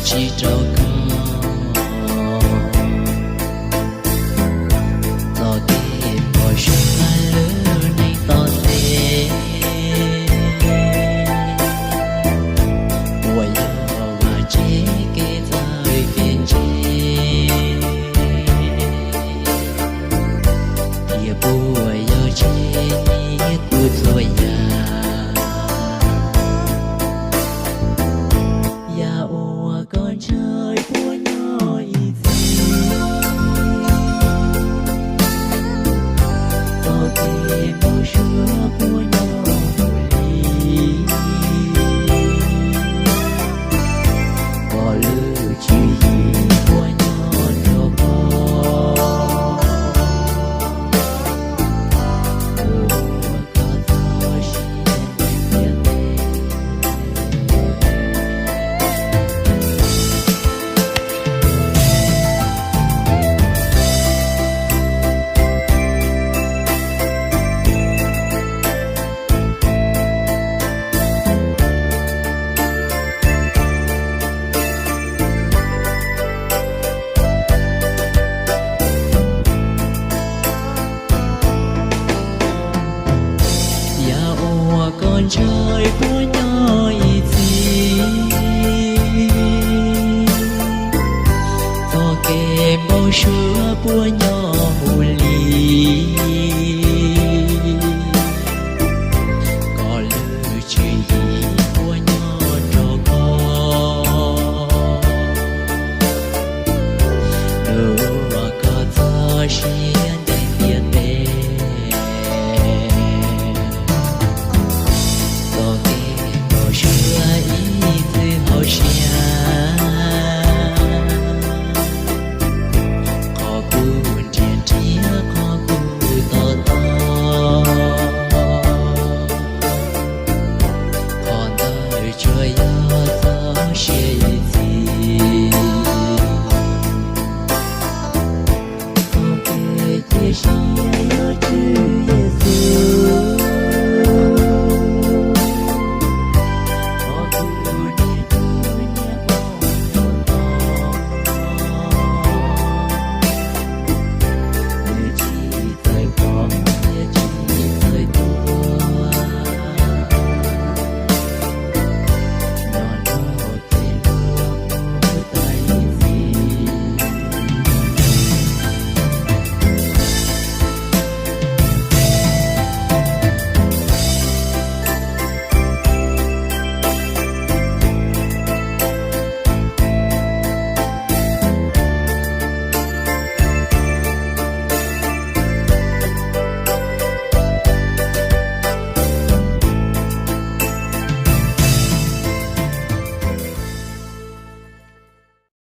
tsis rau koj. Txoj kev npau suav lub neej tom ntej puas yog vaj tse kev txawj kev ntse, thiab puas yog tsis nyiam kuv txhua yam. Yam uas koj ntshai puas nyob ib txhis, txoj kev npau suav puas nyob mus li, koj lub tswv yim puas nyob rau koj. Koj txoj sia ntev tiag tiag. Yam uas koj ntshai puas nyob ib txhis, txoj kev npau suav puas nyob mus li, koj lub tswv yim puas nyob rau koj. Ntuas koj txoj sia